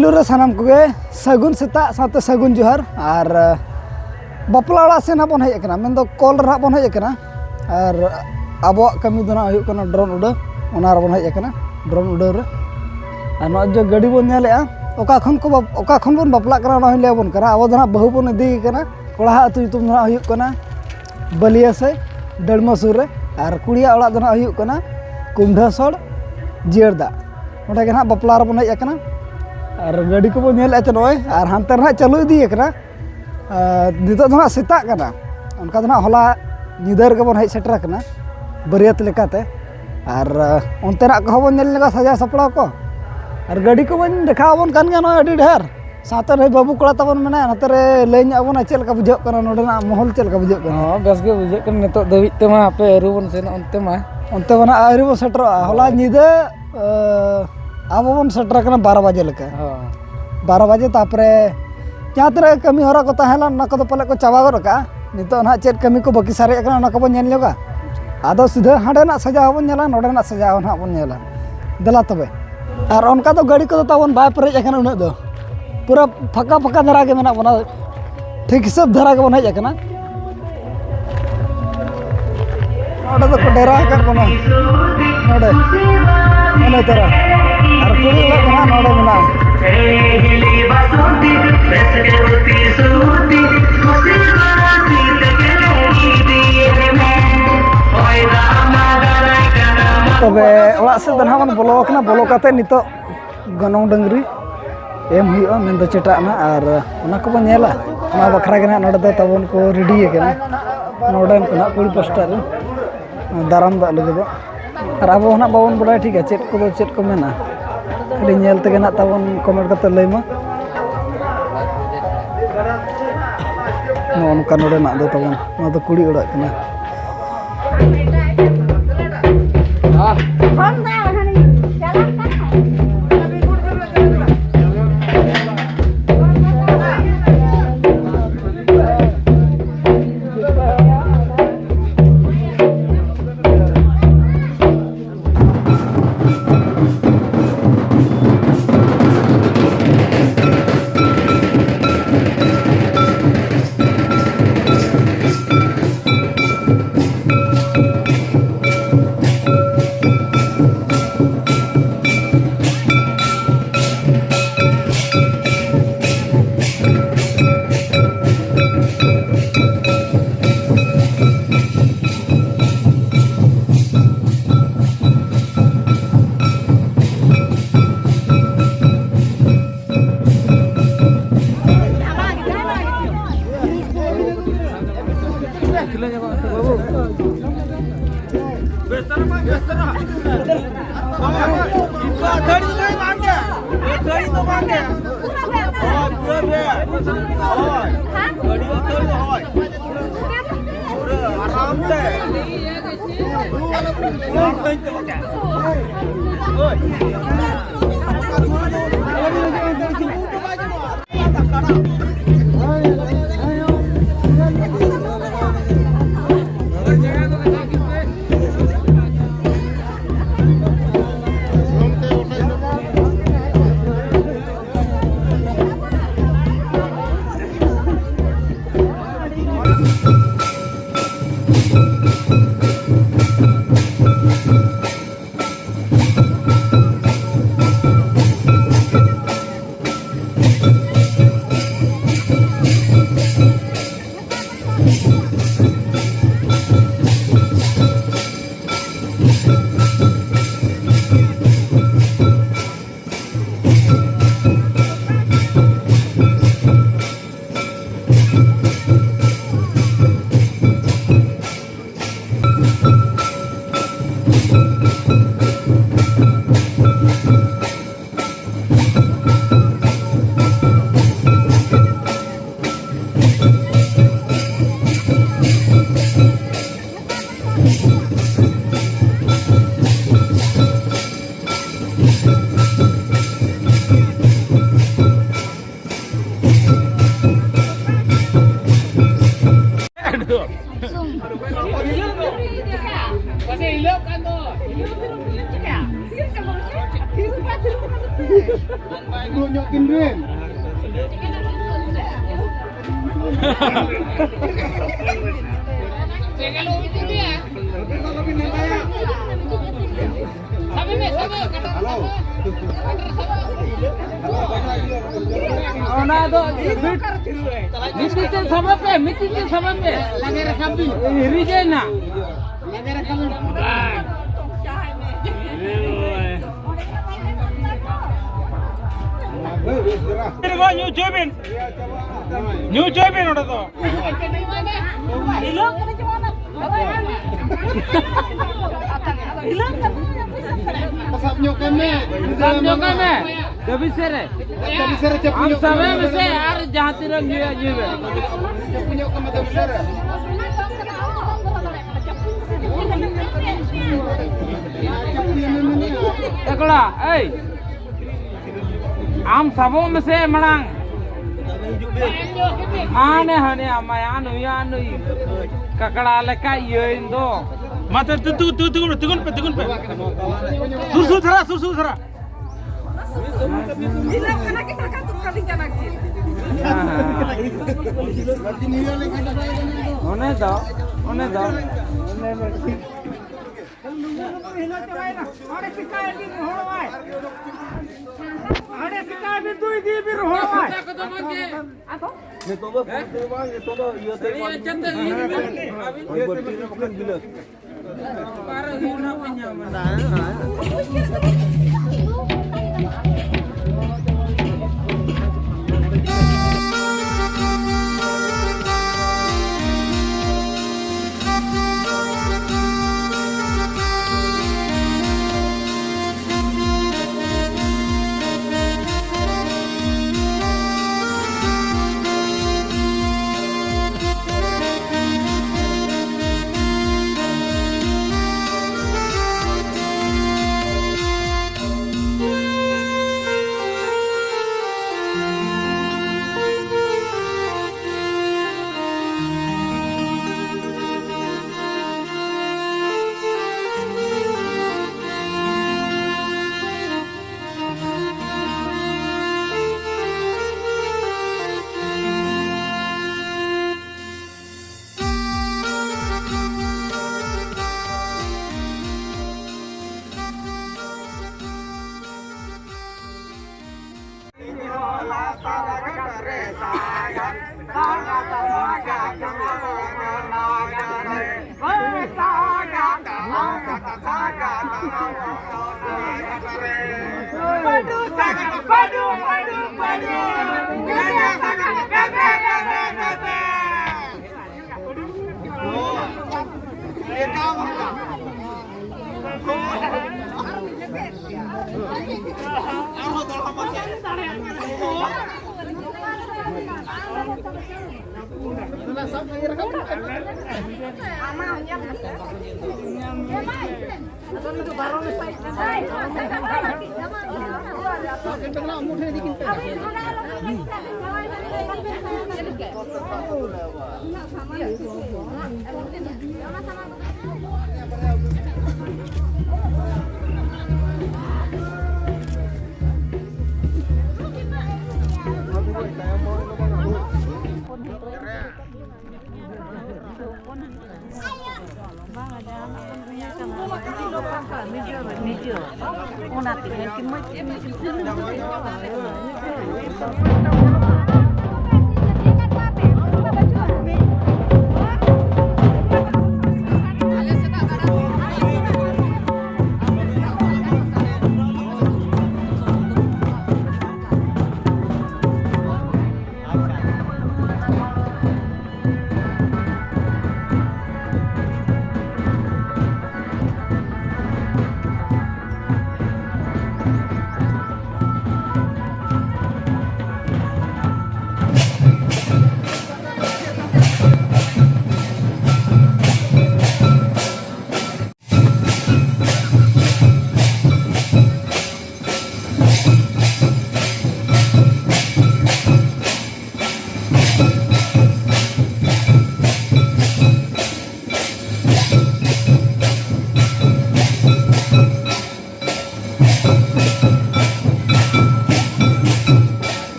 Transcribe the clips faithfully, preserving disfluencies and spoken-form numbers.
ᱯᱩᱭᱞᱩ ᱨᱮ ᱥᱟᱱᱟᱢ ᱠᱚᱜᱮ ᱥᱟᱹᱜᱩᱱ ᱥᱮᱛᱟᱜ ᱥᱟᱶᱛᱮ ᱥᱟᱹᱜᱩᱱ ᱡᱚᱦᱟᱨ᱾ ᱟᱨ ᱵᱟᱯᱞᱟ ᱚᱲᱟᱜ ᱥᱮᱫ ᱱᱟᱜ ᱵᱚᱱ ᱦᱮᱡ ᱟᱠᱟᱱᱟ, ᱢᱮᱱᱫᱚ ᱠᱚᱞ ᱨᱮ ᱱᱟᱜ ᱵᱚᱱ ᱦᱮᱡ ᱟᱠᱟᱱᱟ᱾ ᱟᱨ ᱟᱵᱚᱣᱟᱜ ᱠᱟᱹᱢᱤ ᱫᱚ ᱱᱟᱜ ᱦᱩᱭᱩᱜ ᱠᱟᱱᱟ ᱰᱨᱳᱱ ᱩᱰᱟᱹᱣ, ᱚᱱᱟ ᱨᱮᱵᱚᱱ ᱦᱮᱡ ᱟᱠᱟᱱᱟ, ᱰᱨᱳᱱ ᱩᱰᱟᱹᱣ ᱨᱮ᱾ ᱟᱨ ᱱᱚᱜᱼᱚᱭ ᱡᱮ ᱜᱟᱹᱰᱤ ᱵᱚᱱ ᱧᱮᱞᱮᱜᱼᱟ, ᱚᱠᱟ ᱠᱷᱚᱱ ᱠᱚ ᱵᱟᱯ-, ᱚᱠᱟ ᱠᱷᱚᱱ ᱵᱚᱱ ᱵᱟᱯᱞᱟᱜ ᱠᱟᱱᱟ, ᱚᱱᱟ ᱦᱚᱸᱧ ᱞᱟᱹᱭ ᱟᱵᱚᱱ ᱠᱟᱱᱟ᱾ ᱟᱵᱚ ᱫᱚ ᱱᱟᱜ ᱵᱟᱹᱦᱩ ᱵᱚᱱ ᱤᱫᱤᱭᱮ ᱠᱟᱱᱟ, ᱠᱚᱲᱟ ᱟᱜ ᱟᱹᱛᱩ ᱧᱩᱛᱩᱢ ᱫᱚ ᱱᱟᱜ ᱦᱩᱭᱩᱜ ᱠᱟᱱᱟ ᱵᱟᱹᱞᱤᱭᱟᱹᱥᱟᱹᱭ, ᱰᱟᱹᱲᱢᱟᱹ ᱥᱩᱨ ᱨᱮ᱾ ᱟᱨ ᱠᱩᱲᱤᱭᱟᱜ ᱚᱲᱟᱜ ᱫᱚ ᱱᱟᱜ ᱦᱩᱭᱩᱜ ᱠᱟᱱᱟ ᱠᱩᱢᱰᱷᱟᱹᱥᱚᱲ, ᱡᱤᱭᱟᱹᱲ ᱫᱟᱜ᱾ ᱚᱸᱰᱮ ᱜᱮ ᱱᱟᱜ ᱵᱟᱯᱞᱟ ᱨᱮᱵᱚᱱ ᱦᱮᱡ ᱟᱠᱟᱱᱟ᱾ ᱟᱨ ᱜᱟᱹᱰᱤ ᱠᱚᱵᱚᱱ ᱧᱮᱞᱮᱫᱼᱟ ᱪᱮ ᱱᱚᱜᱼᱚᱭ, ᱟᱨ ᱦᱟᱱᱛᱮ ᱨᱮ ᱱᱟᱜ ᱪᱟᱹᱞᱩ ᱤᱫᱤᱭ ᱟᱠᱟᱱᱟ᱾ ᱟᱨ ᱱᱤᱛᱚᱜ ᱫᱚ ᱱᱟᱜ ᱥᱮᱛᱟᱜ ᱠᱟᱱᱟ, ᱚᱱᱠᱟ ᱫᱚ ᱱᱟᱜ ᱦᱚᱞᱟ ᱧᱤᱫᱟᱹ ᱨᱮᱜᱮ ᱵᱚᱱ ᱦᱮᱡ ᱥᱮᱴᱮᱨ ᱟᱠᱟᱱᱟ ᱵᱟᱹᱨᱭᱟᱹᱛ ᱞᱮᱠᱟᱛᱮ᱾ ᱟᱨ ᱚᱱᱛᱮᱱᱟᱜ ᱠᱚᱦᱚᱸ ᱵᱚᱱ ᱧᱮᱞ ᱧᱚᱜᱟ, ᱥᱟᱡᱟᱣ ᱥᱟᱯᱲᱟᱣ ᱠᱚ᱾ ᱟᱨ ᱜᱟᱹᱰᱤ ᱠᱚᱵᱚᱱ ᱫᱮᱠᱷᱟᱣ ᱟᱵᱚᱱ ᱠᱟᱱ ᱜᱮᱭᱟ ᱱᱚᱜᱼᱚᱭ ᱟᱹᱰᱤ ᱰᱷᱮᱨ᱾ ᱥᱟᱶᱛᱮ ᱱᱩᱭ ᱵᱟᱹᱵᱩ ᱠᱚᱲᱟ ᱛᱟᱵᱚᱱ ᱢᱮᱱᱟᱭᱟ, ᱱᱚᱛᱮ ᱨᱮ ᱞᱟᱹᱭ ᱧᱚᱜ ᱟᱵᱚᱱᱟ ᱪᱮᱫ ᱞᱮᱠᱟ ᱵᱩᱡᱷᱟᱹᱜ ᱠᱟᱱᱟ ᱱᱚᱰᱮᱱᱟᱜ ᱢᱚᱦᱚᱞ, ᱪᱮᱫ ᱞᱮᱠᱟ ᱵᱩᱡᱷᱟᱹᱜ ᱠᱟᱱᱟ? ᱦᱚᱸ, ᱵᱮᱥ ᱜᱮ ᱵᱩᱡᱷᱟᱹᱜ ᱠᱟᱱᱟ᱾ ᱱᱤᱛᱚᱜ ᱫᱷᱟᱹᱵᱤᱡ ᱛᱮᱢᱟ ᱦᱟᱯᱮ ᱟᱹᱣᱨᱤ ᱵᱚᱱ ᱥᱮᱱᱚᱜ ᱚᱱᱛᱮ ᱢᱟ᱾ ᱚᱱᱛᱮ ᱢᱟ ᱱᱟᱜ ᱟᱹᱣᱨᱤ ᱵᱚᱱ ᱥᱮᱴᱮᱨᱚᱜᱼᱟ᱾ ᱦᱚᱞᱟ ᱦᱳᱭ᱾ ᱧᱤᱫᱟᱹ, ᱟᱹ, ᱟᱵᱚ ᱵᱚᱱ ᱥᱮᱴᱮᱨ ᱟᱠᱟᱱᱟ ᱵᱟᱨᱚ ᱵᱟᱡᱮ ᱞᱮᱠᱟ᱾ ᱦᱚᱸ᱾ ᱵᱟᱨᱚ ᱵᱟᱡᱮ, ᱛᱟᱯᱚᱨᱮ ᱡᱟᱦᱟᱸ ᱛᱤᱱᱟᱹᱜ ᱠᱟᱹᱢᱤ ᱦᱚᱨᱟ ᱠᱚ ᱛᱟᱦᱮᱸ ᱞᱮᱱ, ᱚᱱᱟ ᱠᱚᱫᱚ ᱯᱟᱞᱮ ᱠᱚ ᱪᱟᱵᱟ ᱜᱚᱫ ᱟᱠᱟᱜᱼᱟ᱾ ᱱᱤᱛᱚᱜ ᱱᱟᱦᱟᱜ ᱪᱮᱫ ᱠᱟᱹᱢᱤ ᱠᱚ ᱵᱟᱹᱠᱤ ᱥᱟᱨᱮᱡ ᱟᱠᱟᱱᱟ, ᱚᱱᱟ ᱠᱚᱵᱚᱱ ᱧᱮᱞ ᱧᱚᱜᱟ᱾ ᱟᱫᱚ ᱥᱤᱫᱷᱟᱹ ᱦᱟᱸᱰᱮᱱᱟᱜ ᱥᱟᱡᱟᱣ ᱦᱚᱸᱵᱚᱱ ᱧᱮᱞᱟ, ᱱᱚᱰᱮᱱᱟᱜ ᱥᱟᱡᱟᱣ ᱱᱟᱦᱟᱜ ᱵᱚᱱ ᱧᱮᱞᱟ᱾ ᱫᱮᱞᱟ ᱛᱚᱵᱮ᱾ ᱟᱨ ᱚᱱᱠᱟ ᱫᱚ ᱜᱟᱹᱰᱤ ᱠᱚᱫᱚ ᱛᱟᱵᱚᱱ ᱵᱟᱭ ᱯᱮᱨᱮᱡ ᱟᱠᱟᱱᱟ ᱩᱱᱟᱹᱜ ᱫᱚ, ᱯᱩᱨᱟᱹ ᱯᱷᱟᱸᱠᱟ ᱯᱷᱟᱸᱠᱟ ᱫᱷᱟᱨᱟ ᱜᱮ ᱢᱮᱱᱟᱜ ᱵᱚᱱᱟ, ᱴᱷᱤᱠ ᱦᱤᱥᱟᱹᱵ ᱫᱷᱟᱨᱟ ᱜᱮᱵᱚᱱ ᱦᱮᱡ ᱟᱠᱟᱱᱟ᱾ ᱱᱚᱰᱮ ᱫᱚᱠᱚ ᱰᱮᱨᱟ ᱟᱠᱟᱫ ᱵᱚᱱᱟ, ᱱᱚᱰᱮ, ᱤᱱᱟᱹ ᱛᱚᱨᱟ᱾ ᱟᱨ ᱠᱩᱲᱤ ᱚᱲᱟᱜ ᱫᱚ ᱱᱟᱦᱟᱜ ᱱᱚᱰᱮ ᱢᱮᱱᱟᱜᱼᱟ᱾ ᱛᱚᱵᱮ ᱚᱲᱟᱜ ᱥᱮᱫ ᱫᱚ ᱱᱟᱦᱟᱜ ᱵᱚᱱ ᱵᱚᱞᱚ ᱟᱠᱟᱱᱟ᱾ ᱵᱚᱞᱚ ᱠᱟᱛᱮ ᱱᱤᱛᱚᱜ ᱜᱚᱱᱚᱝ ᱰᱟᱹᱝᱨᱤ ᱮᱢ ᱦᱩᱭᱩᱜᱼᱟ ᱢᱮᱱᱫᱚ ᱪᱮᱴᱟᱜ ᱱᱟ, ᱟᱨ ᱚᱱᱟ ᱠᱚᱵᱚᱱ ᱧᱮᱞᱟ᱾ ᱚᱱᱟ ᱵᱟᱠᱷᱨᱟ ᱜᱮ ᱱᱟᱦᱟᱜ ᱱᱚᱰᱮ ᱫᱚ ᱛᱟᱵᱚᱱ ᱠᱚ ᱨᱮᱰᱤ ᱟᱠᱟᱱᱟ᱾ ᱱᱚᱰᱮᱱ ᱠᱚ ᱱᱟᱦᱟᱜ ᱠᱩᱲᱤ ᱯᱟᱥᱴᱟ ᱨᱮ ᱫᱟᱨᱟᱢ ᱫᱟᱜ ᱞᱟᱹᱜᱤᱫᱚᱜ᱾ ᱟᱨ ᱟᱵᱚ ᱦᱚᱸ ᱱᱟᱦᱟᱜ ᱵᱟᱵᱚᱱ ᱵᱟᱰᱟᱭᱟ ᱴᱷᱤᱠᱟ ᱪᱮᱫ ᱠᱚᱫᱚ ᱪᱮᱫ ᱠᱚ ᱢᱮᱱᱟ, ᱠᱷᱟᱹᱞᱤ ᱧᱮᱞ ᱛᱮᱜᱮ ᱱᱟᱦᱟᱜ ᱛᱟᱵᱚᱱ ᱠᱚᱢᱮᱱᱴ ᱠᱟᱛᱮ ᱞᱟᱹᱭ ᱢᱟ᱾ ᱱᱚᱜᱼᱚ ᱱᱚᱝᱠᱟ ᱱᱚᱰᱮᱱᱟᱜ ᱫᱚ ᱛᱟᱵᱚᱱ, ᱱᱚᱣᱟ ᱫᱚ ᱠᱩᱲᱤ ᱚᱲᱟᱜ ᱠᱟᱱᱟ᱾ ᱟᱹᱛᱷᱟᱹᱲᱤ ᱫᱚ ᱵᱟᱝ ᱜᱮ, ᱟᱹᱛᱷᱟᱹᱲᱤ ᱫᱚ ᱵᱟᱝ ᱜᱮ᱾ ᱦᱳᱭ, ᱯᱩᱨᱟᱹ ᱜᱮ᱾ ᱦᱳᱭ, ᱟᱹᱰᱤ ᱟᱹᱛᱷᱟᱹᱲᱤ ᱫᱚ ᱦᱳᱭ᱾ ᱯᱩᱨᱟᱹ ᱟᱨᱟᱢ ᱛᱮ᱾ ᱦᱳᱭ᱾ ᱫᱩᱲᱩᱵ ᱧᱚᱜ ᱠᱤᱱ ᱵᱤᱱ᱾ ᱚᱱᱟ ᱫᱚ ᱢᱤᱫᱴᱤᱡ ᱛᱮ ᱥᱟᱵ ᱯᱮ, ᱢᱤᱫᱴᱤᱡ ᱛᱮ ᱥᱟᱵ ᱯᱮ᱾ ᱞᱟᱜᱮ ᱨᱟᱠᱟᱵ ᱵᱤᱱ᱾ ᱨᱤᱡᱮᱱᱟ᱾ ᱞᱟᱜᱮ ᱨᱟᱠᱟᱵ ᱵᱤᱱ᱾ ᱧᱩ ᱦᱚᱪᱚᱭ ᱵᱤᱱ᱾ ᱧᱩ ᱦᱚᱪᱚᱭ ᱵᱤᱱ ᱚᱸᱰᱮ ᱫᱚ᱾ ᱥᱟᱵ ᱧᱚᱜ ᱠᱟᱭ ᱢᱮ᱾ ᱥᱟᱵ ᱧᱚᱜ ᱠᱟᱭ ᱢᱮ᱾ ᱫᱟᱹᱵᱤ ᱥᱮᱫ ᱨᱮ᱾ ᱫᱟᱹᱵᱤ ᱥᱮᱫ ᱨᱮ ᱪᱟᱯᱩ ᱟᱢ ᱧᱚᱜ ᱥᱟᱵᱮ ᱠᱟᱭ ᱢᱮ᱾ ᱢᱮᱥᱮ ᱟᱨ ᱡᱟᱦᱟᱸ ᱛᱤᱱᱟᱹᱜ ᱧᱩᱭᱟ ᱧᱩᱭ ᱢᱮ᱾ ᱪᱟᱯᱩ ᱧᱚᱜ ᱠᱟᱭ ᱢᱮ ᱫᱟᱹᱵᱤ ᱥᱮᱫ ᱨᱮ᱾ ᱮ ᱠᱚᱲᱟ, ᱮᱭ᱾ ᱟᱢ ᱥᱟᱵᱚᱜ ᱢᱮᱥᱮ ᱢᱟᱲᱟᱝ᱾ ᱦᱟᱱᱮ ᱦᱟᱱᱮ ᱟᱢᱟᱭᱟ ᱱᱩᱭᱟ ᱱᱩᱭ᱾ ᱠᱟᱠᱲᱟ ᱞᱮᱠᱟ ᱤᱭᱟᱹᱭᱮᱱ ᱫᱚ᱾ ᱢᱟ ᱛᱮ ᱛᱤᱸᱜᱩᱱ ᱯᱮ, ᱛᱤᱸᱜᱩᱱ ᱯᱮ, ᱛᱤᱸᱜᱩᱱ ᱯᱮ᱾ ᱥᱩᱨ ᱥᱩᱨ ᱫᱷᱟᱨᱟ, ᱥᱩᱨ ᱥᱩᱨ ᱫᱷᱟᱨᱟ᱾ ᱧᱤᱞᱚᱜ ᱠᱟᱱᱟ ᱠᱤ ᱴᱟᱠᱟ ᱛᱩᱫ ᱠᱟᱹᱞᱤᱧ ᱠᱟᱱᱟ ᱠᱤ? ᱚᱱᱮ ᱫᱚ, ᱚᱱᱮ ᱫᱚ᱾ ᱦᱤᱞᱟᱹ ᱪᱟᱵᱟᱭᱮᱱᱟ᱾ ᱚᱸᱰᱮ ᱪᱤᱠᱟ ᱵᱤᱱ ᱨᱚᱦᱚᱲᱚᱜᱼᱟᱭ? ᱚᱸᱰᱮ ᱪᱤᱠᱟ ᱵᱤᱱ ᱫᱩᱭ ᱫᱤ ᱵᱤᱱ ᱨᱚᱦᱚᱲᱚᱜᱼᱟᱭ? ᱟᱫᱚ? ᱱᱤᱛᱚᱜ ᱫᱚ ᱯᱷᱳᱱ ᱛᱮ ᱵᱟᱝ, ᱱᱤᱛᱚᱜ ᱫᱚ ᱤᱭᱟᱹ ᱛᱮ ᱵᱟᱝ᱾ ᱳᱭ ᱵᱟᱹᱴᱤ ᱨᱮ ᱵᱟᱠᱷᱟᱱ ᱜᱤᱞᱟᱹᱥ᱾ ᱚᱱᱟ ᱛᱮᱜᱮ ᱠᱤ ᱢᱚᱡᱽ ᱛᱮ ᱢᱤᱫ ᱫᱤᱱ ᱯᱷᱤᱞᱢ ᱦᱩᱭᱩᱜᱼᱟ᱾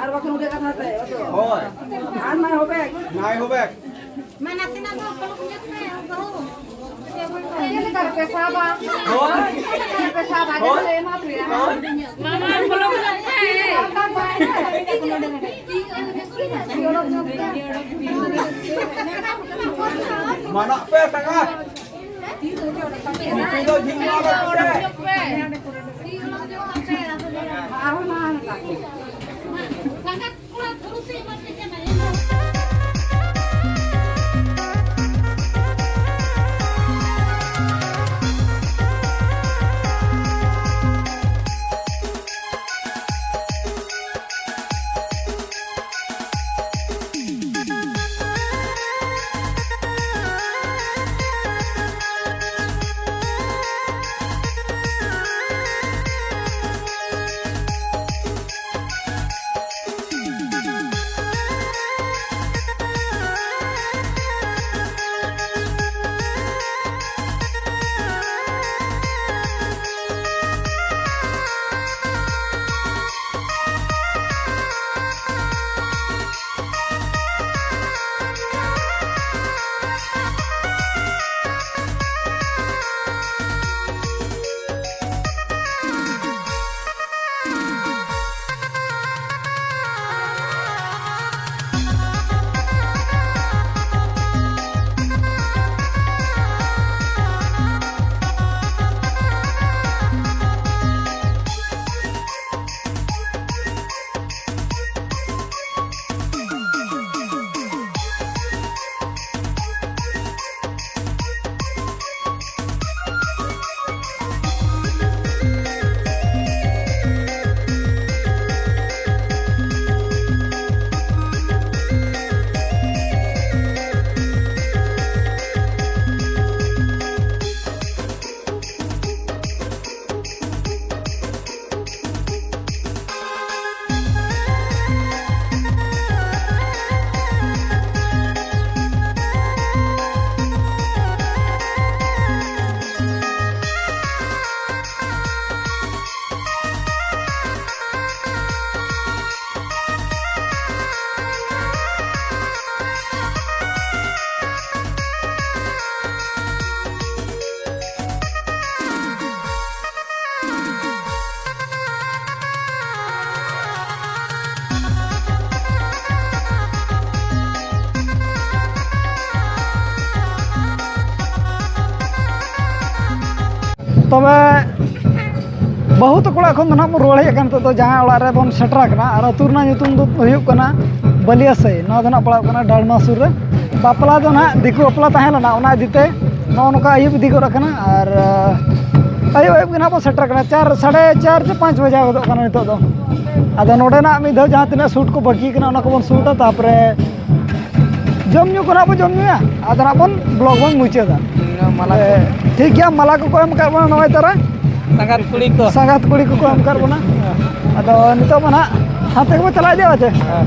ᱟᱨ ᱵᱟᱠᱷᱟᱱ ᱩᱰᱮ ᱠᱟᱛᱷᱟ ᱛᱮ, ᱚᱛᱚ᱾ ᱦᱳᱭ᱾ ᱟᱨ ᱢᱟᱭ ᱦᱚᱵᱮ᱾ ᱢᱟᱭ ᱦᱚᱵᱮ᱾ ᱢᱟ ᱱᱟᱥᱮᱱᱟᱜ ᱫᱚ ᱠᱚᱞᱚᱢ ᱧᱚᱜ ᱯᱮ, ᱵᱟᱹᱦᱩ᱾ ᱪᱮᱫ ᱞᱮᱠᱟ ᱯᱮ ᱥᱟᱵᱟ? ᱦᱳᱭ᱾ ᱯᱮ ᱥᱟᱵᱟ, ᱦᱳᱭ᱾ ᱡᱮ ᱮᱢᱟ ᱯᱮᱭᱟ᱾ ᱦᱳᱭ᱾ ᱢᱟᱢᱟ, ᱠᱚᱞᱚᱢ ᱧᱚᱜ ᱯᱮ᱾ ᱢᱟᱱᱟᱜ ᱯᱮ, ᱥᱟᱸᱜᱟᱛ᱾ ᱱᱩᱠᱩ ᱫᱚ ᱡᱷᱤᱢᱟ ᱫᱚ ᱯᱮ᱾ ᱥᱟᱸᱜᱟᱛ ᱠᱚᱲᱟ ᱫᱷᱩᱨᱩ ᱥᱮ ᱮᱢᱟ ᱯᱮ ᱠᱟᱱᱟ᱾ ᱛᱚᱵᱮ ᱵᱟᱹᱦᱩ ᱛᱟᱠᱚ ᱚᱲᱟᱜ ᱠᱷᱚᱱ ᱫᱚ ᱱᱟᱦᱟᱜ ᱵᱚᱱ ᱨᱩᱣᱟᱹᱲ ᱦᱮᱡ ᱟᱠᱟᱱᱟ᱾ ᱱᱤᱛᱚᱜ ᱫᱚ ᱡᱟᱦᱟᱸ ᱚᱲᱟᱜ ᱨᱮᱵᱚᱱ ᱥᱮᱴᱮᱨ ᱟᱠᱟᱱᱟ, ᱟᱨ ᱟᱹᱛᱩ ᱨᱮᱱᱟᱜ ᱧᱩᱛᱩᱢ ᱫᱚ ᱦᱩᱭᱩᱜ ᱠᱟᱱᱟ ᱵᱟᱹᱞᱤᱭᱟᱥᱟᱹᱭ᱾ ᱱᱚᱣᱟ ᱫᱚ ᱱᱟᱦᱟᱜ ᱯᱟᱲᱟᱜ ᱠᱟᱱᱟ ᱰᱟᱲᱢᱟ ᱥᱩᱨ ᱨᱮ᱾ ᱵᱟᱯᱞᱟ ᱫᱚ ᱱᱟᱦᱟᱜ ᱫᱤᱠᱩ ᱵᱟᱯᱞᱟ ᱛᱟᱦᱮᱸ ᱞᱮᱱᱟ, ᱚᱱᱟ ᱤᱫᱤ ᱛᱮ ᱱᱚᱜᱼᱚ ᱱᱚᱝᱠᱟ ᱟᱹᱭᱩᱵ ᱤᱫᱤ ᱜᱚᱫ ᱟᱠᱟᱱᱟ᱾ ᱟᱨ ᱟᱹᱭᱩᱵ ᱟᱹᱭᱩᱵ ᱜᱮ ᱱᱟᱦᱟᱜ ᱵᱚᱱ ᱥᱮᱴᱮᱨ ᱟᱠᱟᱱᱟ, ᱪᱟᱨ, ᱥᱟᱲᱮ ᱪᱟᱨ ᱪᱮ ᱯᱟᱸᱪ ᱵᱟᱡᱟᱣ ᱜᱚᱫᱚᱜ ᱠᱟᱱᱟ ᱱᱤᱛᱚᱜ ᱫᱚ᱾ ᱟᱫᱚ ᱱᱚᱰᱮ ᱱᱟᱦᱟᱜ ᱢᱤᱫ ᱫᱷᱟᱣ ᱡᱟᱦᱟᱸ ᱛᱤᱱᱟᱹᱜ ᱥᱩᱴ ᱠᱚ ᱵᱟᱹᱠᱤ ᱠᱟᱱᱟ, ᱚᱱᱟ ᱠᱚᱵᱚᱱ ᱥᱩᱴᱟ, ᱛᱟᱨᱯᱚᱨᱮ ᱡᱚᱢ ᱧᱩ ᱠᱚ ᱱᱟᱦᱟᱜ ᱵᱚᱱ ᱡᱚᱢ ᱧᱩᱭᱟ, ᱟᱫᱚ ᱱᱟᱦᱟᱜ ᱵᱚᱱ ᱵᱞᱚᱜ ᱵᱚᱱ ᱢᱩᱪᱟᱹᱫᱟ᱾ ᱢᱟᱞᱟ ᱠᱚ᱾ ᱴᱷᱤᱠ ᱜᱮᱭᱟ, ᱢᱟᱞᱟ ᱠᱚᱠᱚ ᱮᱢ ᱟᱠᱟᱫ ᱵᱚᱱᱟ ᱱᱚᱜᱼᱚᱭ ᱛᱟᱨᱟ᱾ ᱥᱟᱸᱜᱟᱛ ᱠᱩᱲᱤ ᱠᱚ᱾ ᱥᱟᱸᱜᱟᱛ ᱠᱩᱲᱤ ᱠᱚᱠᱚ ᱮᱢ ᱟᱠᱟᱫ ᱵᱚᱱᱟ᱾ ᱟᱫᱚ ᱱᱤᱛᱚᱜ ᱢᱟ ᱱᱟᱦᱟᱜ ᱦᱟᱱᱛᱮ ᱜᱮᱵᱚᱱ ᱪᱟᱞᱟᱣ ᱤᱫᱤᱜᱼᱟ ᱪᱮ? ᱦᱮᱸ᱾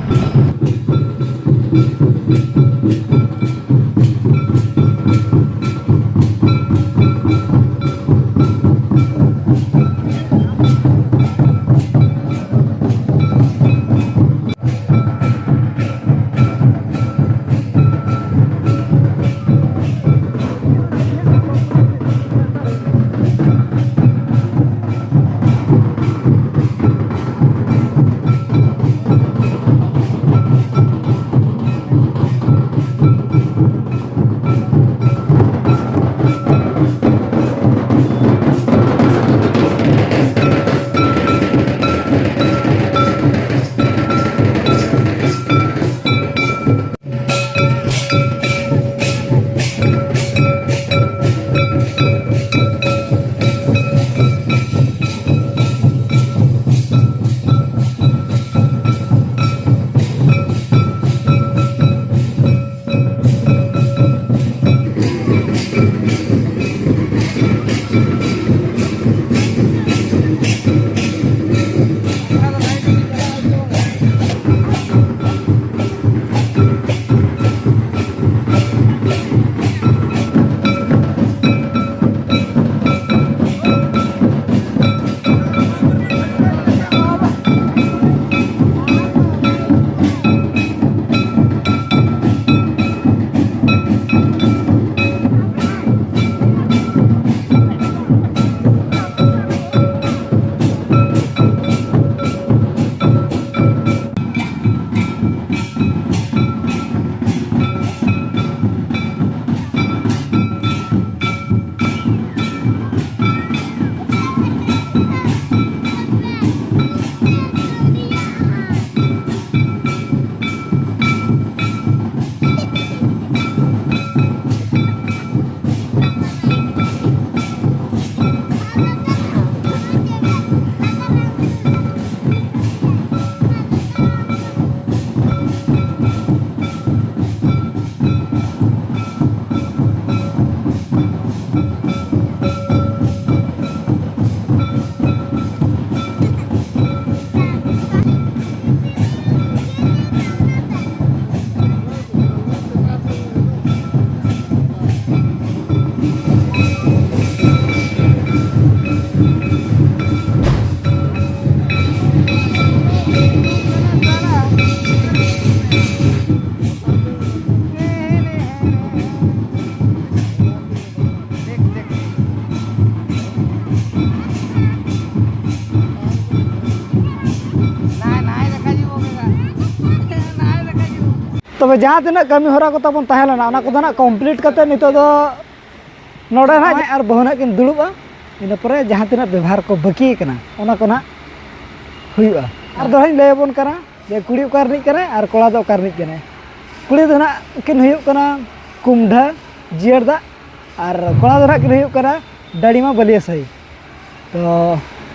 ᱛᱚᱵᱮ ᱡᱟᱦᱟᱸ ᱛᱤᱱᱟᱹᱜ ᱠᱟᱹᱢᱤ ᱦᱚᱨᱟ ᱠᱚ ᱛᱟᱵᱚᱱ ᱛᱟᱦᱮᱸ ᱞᱮᱱᱟ, ᱚᱱᱟ ᱠᱚᱫᱚ ᱱᱟᱜ complete ᱠᱟᱛᱮ ᱱᱤᱛᱚᱜ ᱫᱚ ᱱᱚᱰᱮ ᱱᱟᱜ ᱟᱨ ᱵᱟᱹᱦᱩ ᱱᱟᱜ ᱠᱤᱱ ᱫᱩᱲᱩᱵᱼᱟ᱾ ᱤᱱᱟᱹ ᱯᱚᱨᱮ ᱡᱟᱦᱟᱸ ᱛᱤᱱᱟᱹᱜ ᱵᱮᱵᱷᱟᱨ ᱠᱚ ᱵᱟᱹᱠᱤ ᱠᱟᱱᱟ, ᱚᱱᱟ ᱠᱚ ᱱᱟᱜ ᱦᱩᱭᱩᱜᱼᱟ᱾ ᱟᱨ ᱫᱚᱦᱲᱟᱧ ᱞᱟᱹᱭ ᱟᱵᱚᱱ ᱠᱟᱱᱟ ᱡᱮ ᱠᱩᱲᱤ ᱚᱠᱟ ᱨᱤᱱᱤᱡ ᱠᱟᱱᱟᱭ ᱟᱨ ᱠᱚᱲᱟ ᱫᱚ ᱚᱠᱟ ᱨᱤᱱᱤᱡ ᱠᱟᱱᱟᱭ᱾ ᱠᱩᱲᱤ ᱫᱚ ᱱᱟᱜ ᱠᱤᱱ ᱦᱩᱭᱩᱜ ᱠᱟᱱᱟ ᱠᱩᱢᱰᱷᱟᱹ ᱡᱤᱭᱟᱹᱲ ᱫᱟᱜ, ᱟᱨ ᱠᱚᱲᱟ ᱫᱚ ᱱᱟᱜ ᱠᱤᱱ ᱦᱩᱭᱩᱜ ᱠᱟᱱᱟ ᱰᱟᱹᱲᱤᱢᱟ ᱵᱟᱹᱞᱤᱭᱟᱹ ᱥᱟᱹᱦᱤ᱾ ᱛᱚ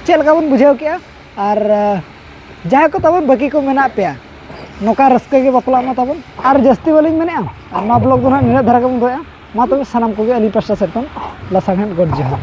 ᱪᱮᱫ ᱞᱮᱠᱟ ᱵᱚᱱ ᱵᱩᱡᱷᱟᱹᱣ ᱠᱮᱜᱼᱟ? ᱟᱨ ᱡᱟᱦᱟᱸᱭ ᱠᱚ ᱛᱟᱵᱚᱱ ᱵᱟᱹᱠᱤ ᱠᱚ ᱢᱮᱱᱟᱜ ᱯᱮᱭᱟ, ᱱᱚᱝᱠᱟ ᱨᱟᱹᱥᱠᱟᱹ ᱜᱮ ᱵᱟᱯᱞᱟᱜ ᱢᱟ ᱛᱟᱵᱚᱱ᱾ ᱟᱨ ᱡᱟᱹᱥᱛᱤ ᱵᱟᱹᱞᱤᱧ ᱢᱮᱱᱮᱜᱼᱟ, ᱟᱨ ᱱᱚᱣᱟ vlog ᱫᱚ ᱱᱟᱜ ᱱᱤᱱᱟᱹᱜ ᱫᱷᱟᱨᱟ ᱜᱮᱵᱚᱱ ᱫᱚᱦᱚᱭᱟ᱾ ᱢᱟ ᱛᱚᱵᱮ ᱥᱟᱱᱟᱢ ᱠᱚᱜᱮ ᱟᱹᱞᱤᱧ ᱯᱟᱥᱴᱟ ᱥᱮᱫ ᱠᱷᱚᱱ ᱞᱟᱥᱟᱲᱦᱮᱫ ᱜᱚᱰ ᱡᱚᱦᱟᱨ᱾